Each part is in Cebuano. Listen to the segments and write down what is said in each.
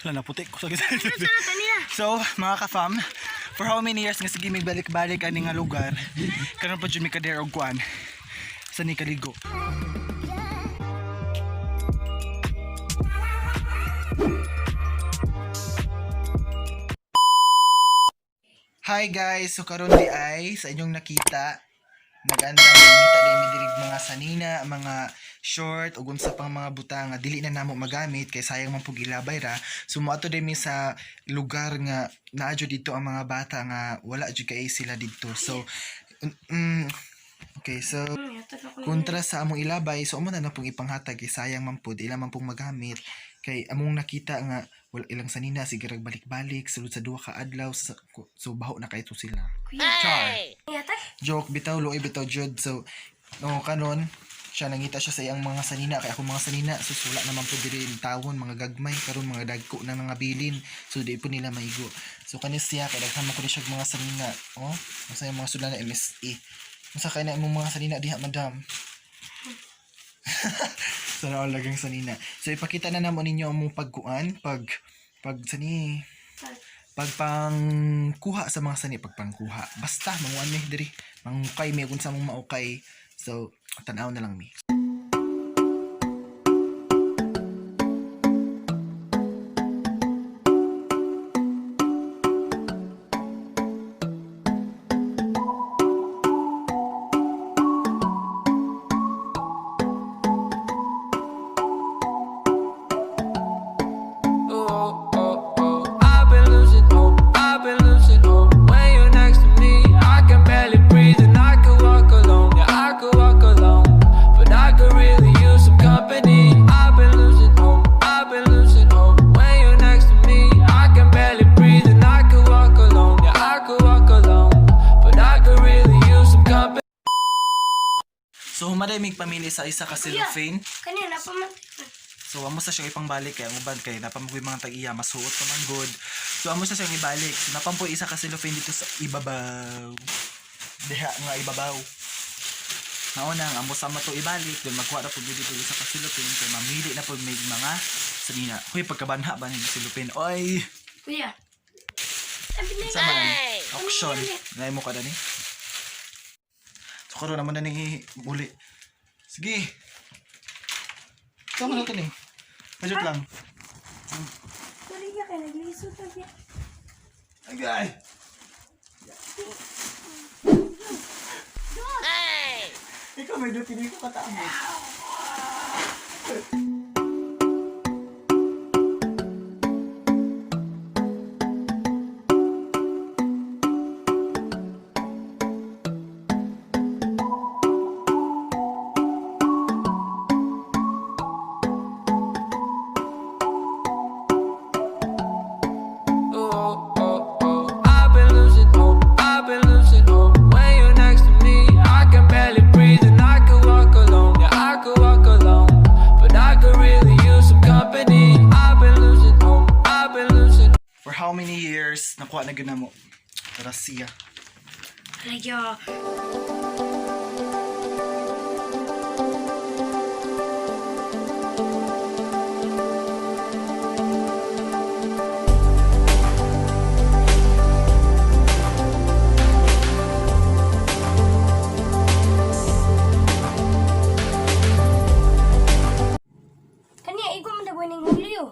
Wala na puti ko sa So, mga ka-fam, for how many years nga sige may balik-balik ani nga lugar, karon pa jud mi kader og kuan sa ni kaligo. Hi guys, so karon di ay sa inyong nakita naganda mangita di mi diri mga sanina, mga short ug unsa pang mga butang nga dili na namo magamit kay sayang man pug ilabay ra. So moadto di mi sa lugar nga naa jud dito ang mga bata nga wala jud kay sila didto. So okay, so kontra sa among ilabay, so amo na na pong ipanghatag kay sayang man pud ila man pong magamit kay among nakita nga wala ilang sanina sige rag balik-balik sulod sa duha ka adlaw so baho na kay to sila. Char. Joke bitaw, luoy bitaw jud. So no kanon siya nangita siya sa iyang mga sanina kay ako mga sanina so wala naman po diri tawon mga gagmay karon mga dagko na mga bilin, so di po nila maigo. So kanis siya kay daghan man ko ni siya mga sanina, oh, unsa yung mga sula na MSA, unsa kay na imong mga sanina diha, madam? Sa so, lagang sanina. So ipakita na namo ninyo ang mong pagkuan pag pag sani pagpangkuha sa mga sani, pagpangkuha basta manguan mi diri, mangukay mi kung sa mong maukay. So tan-aw na lang mi. Oh. I've been losing hope. I've been losing hope. When you're next to me, I can barely breathe and I could walk alone. Yeah, I could walk alone, but I could really use some company. I've been losing hope. I've been losing hope. When you're next to me, I can barely breathe and I could walk alone. Yeah, I could walk alone, but I could really use some company. So humaday mig pamili sa isa ka cellophane. Kanina pa man. So amo sa siyang ipangbalik kay ang uban kay napamgoy mga tag-iya masuot pa man good. So amo sa siyang ibalik. So napampoy isa ka cellophane dito sa ibabaw. Diha nga ibabaw. Nauna ang amo sa mato ibalik doon magkuha na pud mi dito isa ka cellophane kay mamili na pud mig mga sanina. Hoy, pagkabanha ba ni cellophane? Oy, Kuya. Sabi na sa man auction. Ngay mo ka dani. So karon naman na ni uli. Sige. Tama na to ni. Pajot lang. Sorry ka kay naglisod na siya. Agay! Ikaw may duty ko kataamo. Oh. I've been losing hope. I've been losing hope. When you're next to me, I can barely breathe and I could walk alone. Yeah, I could walk alone, but I could really use some company. I've been losing hope. I've been losing. For how many years nakuha na gina mo? Tara siya. Alaya. Kaniya igo man dagoy ning hulyo.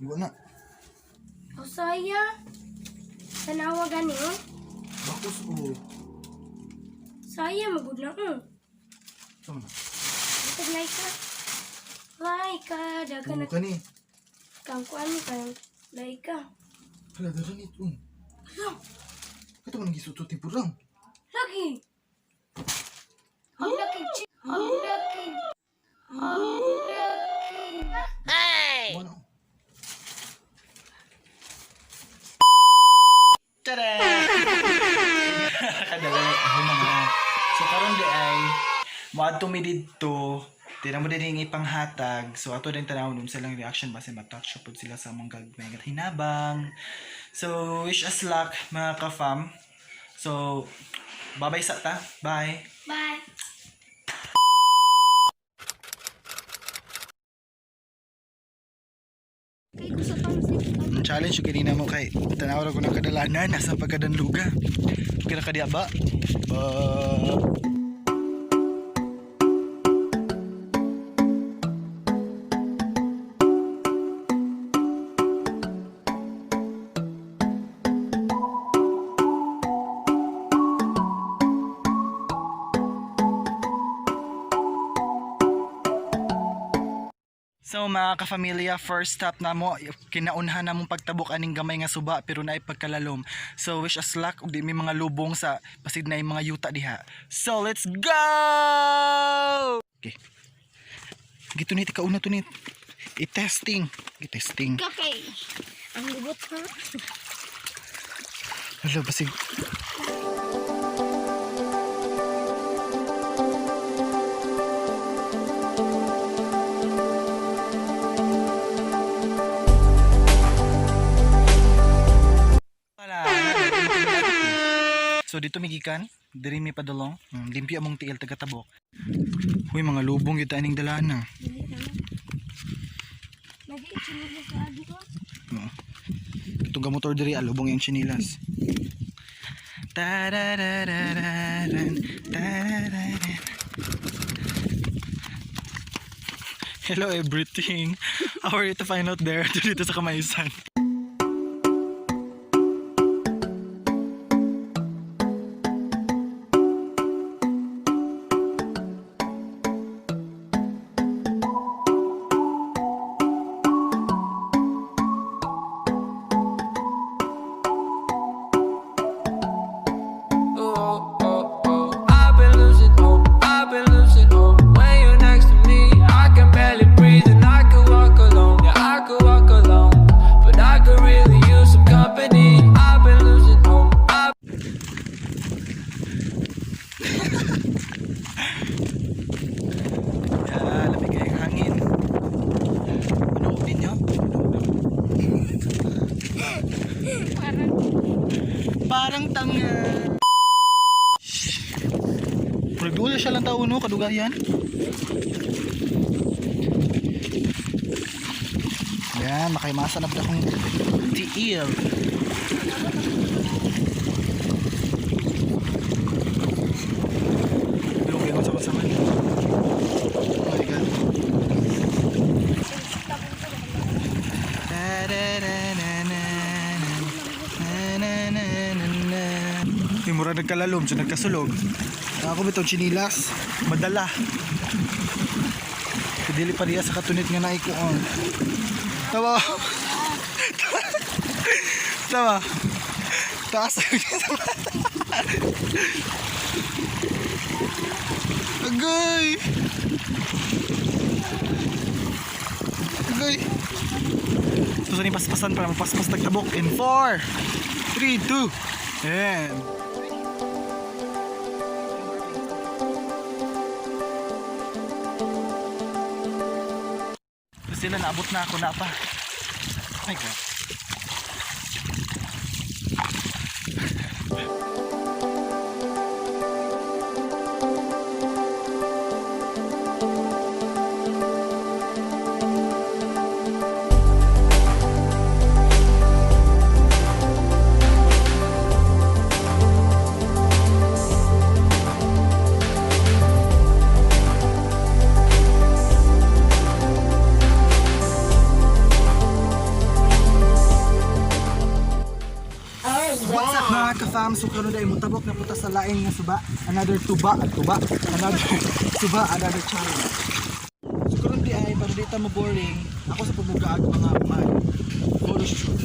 Iwa na. O saya. Tanawa gani oh. Bakos o. Saya magud na oh. Tama na. Bitag like ka. Like ka daghan na Buka ni. kang kuan kang like ka. Hala, dara ni ito. Hala, Ito man gisuto tipurang. lagi. Ang laki. Ang laki. Ang laki. Ano? Tada! Kadali, humana. So karon di ay moadto mi didto. Tira mo din yung ipanghatag. So ato din tanawon unsa lang reaction base matouch pud sila sa among gagmay nga hinabang. So wish us luck mga ka-fam. So babay sa ta. Bye. Bye. Kay gusto pa si Ang challenge yung kanina mo kay tanaw ra ko ng kadalanan nasa pagkadanluga. Kira ka diya ba? Ba. So mga kafamilya, first stop na mo, kinaunhan na mong pagtabok aning gamay nga suba pero naay pagkalalom. So wish us luck ug di may mga lubong sa pasig na yung mga yuta diha. So let's go! Okay. Gitunit ikaw una tunit. I-testing. I-testing. Kape. Ang lubot ha. Hala, basig. Pala. So dito migikan, diri mi padulong. Limpyo among tiil taga tabok. Huy mga lubong gyud aning dalana. Dili na. Lagi ichilog sa agi ko. Oo. Itong gamotor diri alubong yung chinilas. Tarararararan, tarararan. Hello everything. How are you to find out there dito sa Kamaisan? Oh. I've been losing hope. I've been losing hope. When you're next to me, I can barely breathe and I could walk alone. Yeah, I could walk alone, but I could really use some company. I've been losing hope. I've Yeah, lamig kayong hangin. Ano ninyo? Parang Parang tanga. Murag siya lang tao no, kadugayan. Yan, makaimasa na pala akong tiil. Pero kaya sama-sama. Oh my God. Yung mura nagkalalom, so nagkasulog. Ako bitong chinilas, madala. Dili pa diya sa katunit nga naikuon. Tawa. Tawa. Taas. Agay. Agay. So, sa paspasan para mapaspas tagtabok in 4, 3, 2, and... So, sila naabot na ako na pa. My God. What's up mga ka-fam? So karon dahil mutabok na punta sa lain nga suba. Another tuba at tuba. Another suba, another challenge. So karon di ay para di ta mo boring. Ako sa pagbugaag mga man. Photo shoot.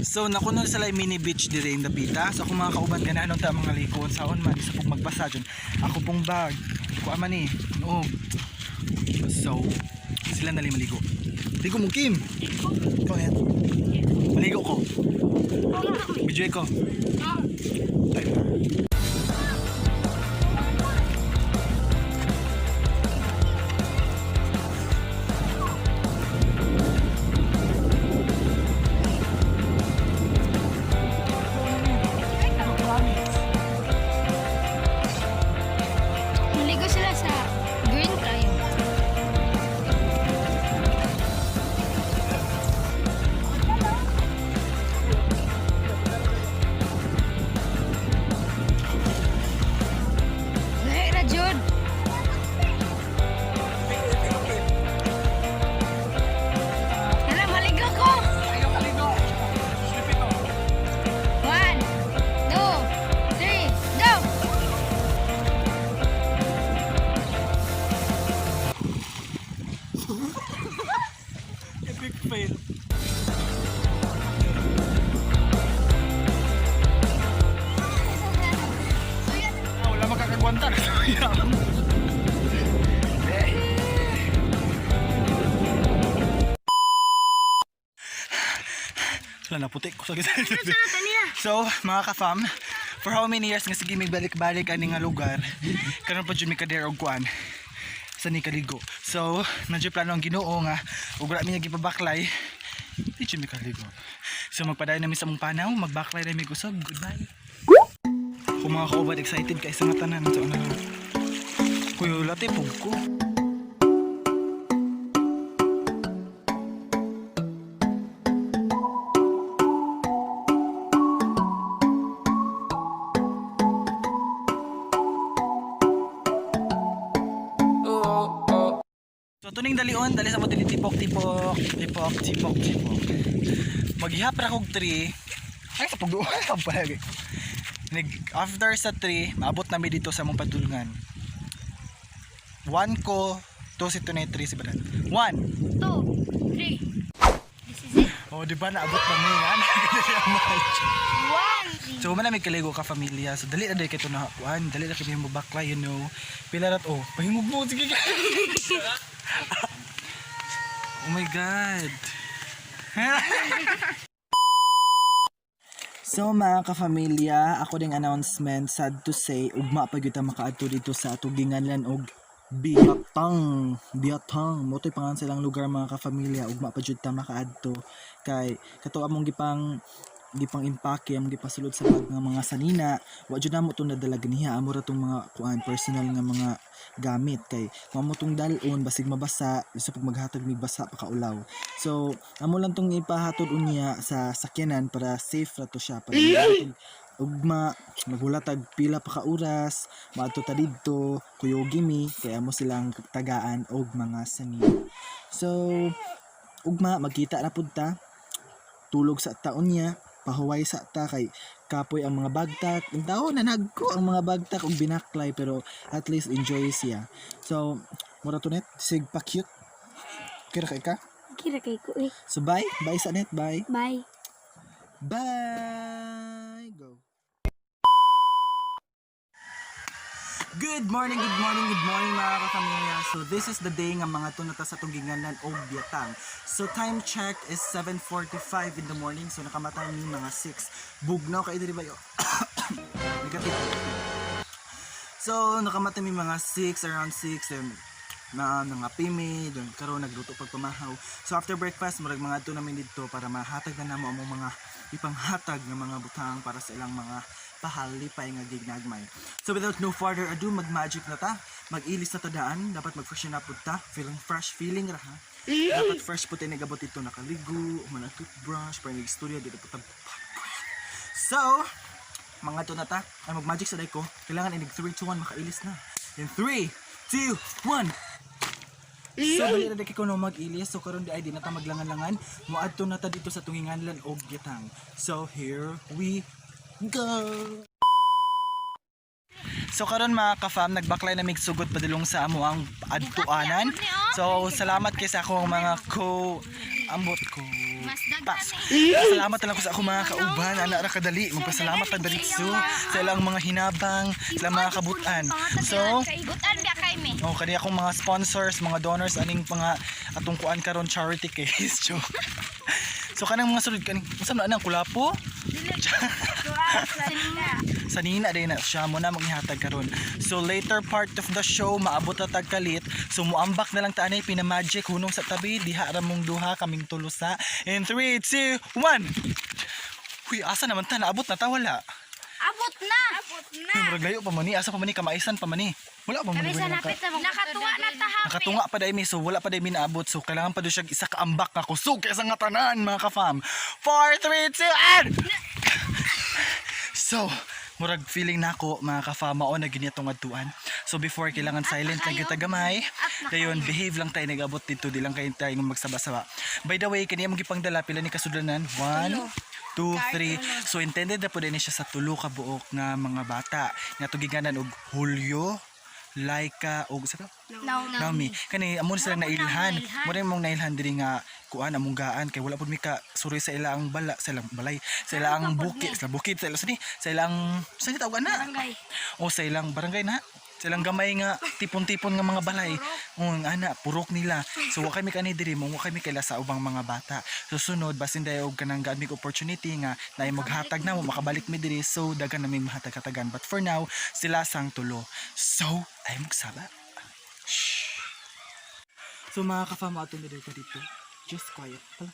So nakuno sa lay mini beach dire in Dapita. So akong mga kauban ganahan ta mga likoon saon man isa pong magbasa dyan. Ako pong bag. Ko ama ni. No. So sila nali maligo. Ligo mo Kim. Ikaw yan. Maligo ko. Video ko. Tayo na. Kanta na sa. Wala na puti ko sa gisa. So, mga ka-fam, for how many years nga sige may balik-balik ani nga lugar, karon pa jud mi kader og kuan sa ni kaligo. So, nandiyo plano ang Ginoo nga ug wala mi niya gipabaklay. Di jud mi kaligo. So, magpadayon na mi sa among panaw, magbaklay na mi kusog. Goodbye. Kung mga kaubad excited kay sa nga tanan sa una. Kuya, late pug ko. Oh. So tuning dalion, dali sa mo dili tipok tipok, tipok tipok tipok. Maghihap ra kog 3. Ay sa pugduan ka pala. Nag after sa 3, maabot nami dito sa mong padulngan. 1 ko, 2 si tunay 3 si Badan. 1. 2, 3. This is it. Oh, di ba naabot nami nga? Dali ang match. 1. So man mi kaligo ka familia. So dali na day kay na kuan, dali na kay mo bakla. Pila rat oh, pahingog mo sige ka. Oh my God. So mga kafamilya, ako ding announcement, sad to say, ugma pa gyud ta makaadto dito sa Tuginganlan og Biatang. Biatang, mo to'y pangalan sa ilang lugar, mga kafamilya, ugma pa jud ta makaadto kay kato among gipang gipang impake, among gipasulod sa bag nga mga sanina, wa jud namo tong nadala ganiha, amo ra tong mga kuan personal nga mga gamit kay kung amo tong dal-on basig mabasa, lisod pag maghatag mig basa pakaulaw. So amo lang tong ipahatod unya sa sakyanan para safe ra to siya para maghatod ugma maghulatag pila pa ka oras maadto ta didto kuyogi mi kay amo silang tagaan og mga sanina. So ugma magkita ra pud ta, tulog sa taon niya, pahuway sa ta kay kapoy ang mga bagtak. Ang tao na nagko ang mga bagtak og binaklay pero at least enjoy siya. So mura to net sig pa cute. Kira kay ka. Kira kay ko eh. So bye, bye sa net, bye. Bye. Bye. Go. Good morning, good morning, good morning mga kapamilya. So this is the day nga mga tunata sa Tungginganan o Biatang. So time check is 7:45 in the morning. So nakamata mi mga 6. Bugnaw kay diri ba yo? Negative. So nakamata mi mga 6, around 6 then na nangapi mi then karon nagluto pagpamahaw. So after breakfast murag mga adto namin didto para mahatag na namo among mga ipanghatag nga mga butang para sa ilang mga pahalipay nga gignagmay. So without no further ado, mag-magic na ta, mag-ilis na ta daan, dapat mag-freshen up pud ta, feeling fresh, feeling ra ha. Dapat fresh po tayo nagabot dito, nakaligo, mga toothbrush, para nag-istorya, dito po ta. So, mga to na ta, ay mag-magic sa day ko, kailangan inig 3, 2, 1, makailis na. In 3, 2, 1, so dali na ko no mag-ilis. So karon di ay di na ta maglangan-langan. Moadto na ta dito sa Tunginganlan og Gitang. So here we go. So karon mga ka-fam, nagbaklay na mig sugod padulong sa amo ang adtuanan. So salamat kay sa akong mga ko ambot ko. Pas. Salamat na lang ko sa akong mga kauban, ana ra kadali. Magpasalamat ta diretso sa ilang mga hinabang, sa ilang mga kabutan. So, Butan biya kay me. oh, kani akong mga sponsors, mga donors aning mga atong kuan karon charity case joke. So kanang mga sulod kaning unsa man anang kulapo? Sanina din na siya mo na maghihatag karon. So later part of the show maabot na tag kalit. So muambak na lang ta anay pinamagic hunong sa tabi diha ra mong duha kaming tulusa. In 3 2 1. Huy, asa naman ta naabot na ta wala. Abot na. Abot na. Uy, murag layo pa man ni, asa pa man ni kamaisan pa man ni. Wala pa man ni. Kami sa napit na nakatuwa na ta hapit. Nakatunga pa dahil mi, so wala pa dahil mi naabot. So kailangan pa doon siya isa kaambak nga kusog kaysa nga tanan mga ka-fam. 4, 3, 2, and... So, murag feeling nako mga ka-fam, mao na gini atong adtuan. So before kailangan silent lang kita gamay. Dayon behave lang tayo nag-abot dito, di lang kayo tayo magsaba-saba. By the way, kaniya mong gipangdala pila ni kasudlanan? 1 2, 3. So intended na po din siya sa tulo ka buok nga mga bata. Nga tugiganan og Hulyo, Laika og sa to? No. Naomi. Kani amo ni silang Wala po nailhan. nailhan. Mo rin mong nailhan diri nga kuan among gaan kay wala pud mi ka suroy sa ila ang bala sa ilang balay, sa ila ang Wala pud bukid, mi. sa bukid, sa ila sa ni, sa ilang sa ni tawag na. Barangay. O sa ilang barangay na. Silang gamay nga tipon-tipon nga mga balay. Ang ana purok nila. So wa kami kani diri mo, wa kami kaila sa ubang mga bata. Susunod basin dayo og kanang gamig opportunity nga naay maghatag na mo makabalik mi diri, so daghan naming mahatag-hatagan. But for now, sila sang tulo. So ay magsaba. Shh. So mga kafama, ato na dito dito. Just quiet. Hala.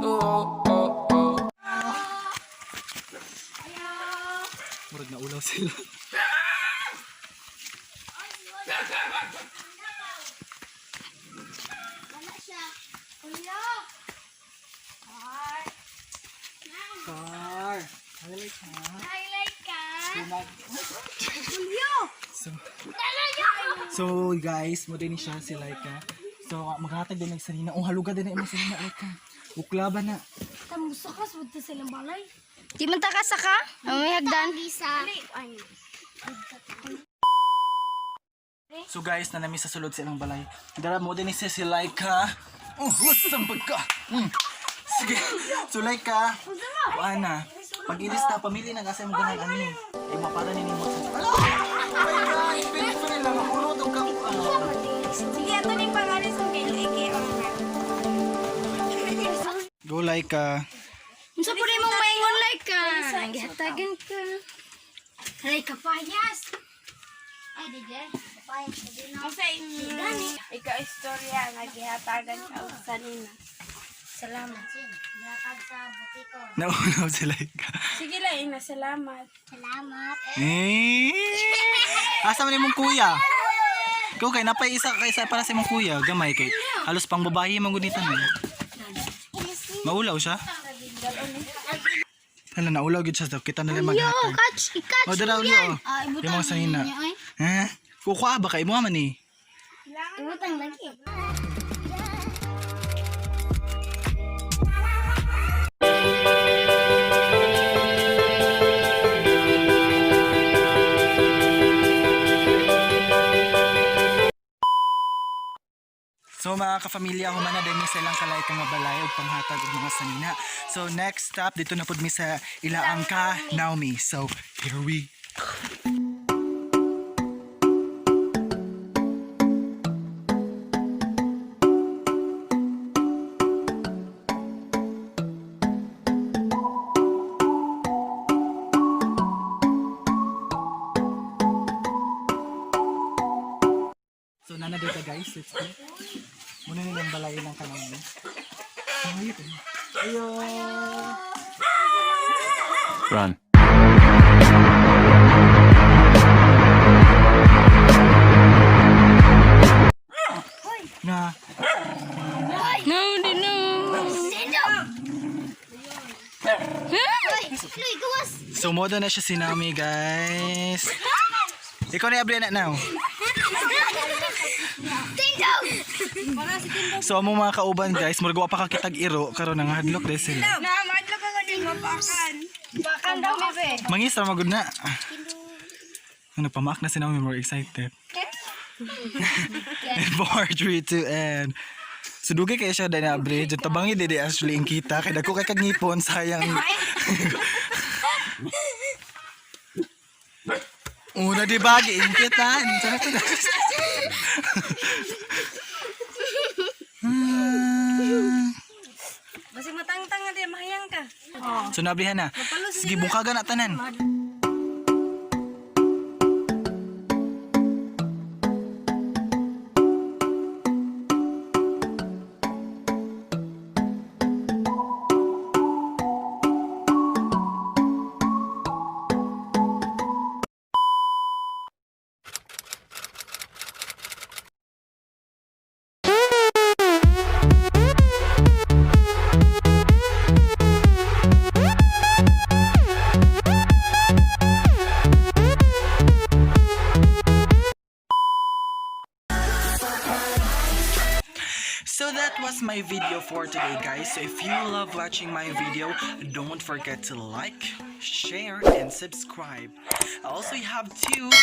Oh. Murag na ulaw sila. Wala siya. Kuya. Car. Highlight ha. Highlight ka. So, so guys, mo din siya si Laika. So maghatag din ng sarina. Oh, haluga din na imong sarina, Laika. Uklaba na. Tamusa ka sa silang balay. Di man ta ka saka? Ang may hagdan. So guys, nanami sa sulod sa ilang balay. Dara mo din siya si Laika. Oh, what's ka? Sige. So Laika, ana. Pag ilista, pamili na kasi mo ganang ani. Ay mapara ni nimo sa. Ala! Oh my God! Pili lang mahulog ang ka. Sige, ato ning pangalan sa kay Ike. Go, Laika. Unsa po rin mong maingon like ka? Gihatagan ka. Ay, kapayas. Ay, di di. Kapayas. Unsa imong ika-istorya nga gihatagan ka og sanina? Salamat. Gihatag sa butiko. Naulaw si Laika. Sige lang, ina, salamat. Salamat. Eh! Asa man imong kuya? Ikaw kay napay isa kay isa para sa imong kuya, gamay kay. Halos pang babae man gud ni tanan. Maulaw siya? Hala, naulaw gid siya daw. Kita na lang Yo, maghatag. catch, i-catch Oh, dara mo ulo. yan. Oh. Ah, Yung ibutang mga sanina. niya, ay. Ha? Kukuha ba kay mo man eh? Ibutang lagi. So mga kapamilya, human na din mi sa ilang kalay nga balay ug panghatag og mga sanina. So next stop dito na pud mi sa Ilaang ka Naomi. So here we So nana dito guys, let's go. Muna nilang balay ng kanami. Ay, ayo. Run. Na No, di no. Luy, gawas. So moda na siya si Nami, guys. Ikaw na abri na now. Tindog! So amo mga kauban guys, murag wa pa ka kitag iro karon nang hadlok dahil sila. Na, madlo ka ganin mapaakan. Bakan daw, bebe. Mangis ra magud na. Ano pamaak na si Naomi, more excited. 4, 3, 2, and So dugay kay siya dahil na abre. Diyan tabangi dili actually ang kita. Kay dagko kay kag ngipon, sayang. Una di ba giingkitan. Basig matangtang nga di mahayang ka. So nablihan na. Sige, bukaga na tanan. So that was my video for today, guys. So if you love watching my video, don't forget to like, share, and subscribe. Also, you have to hit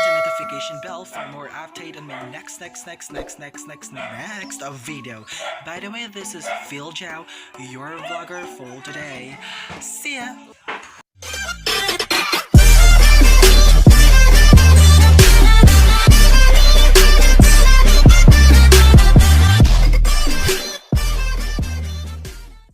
the notification bell for more update on my next, next, next, next, next, next, next video. By the way, this is Phil Jow, your vlogger for today. See ya!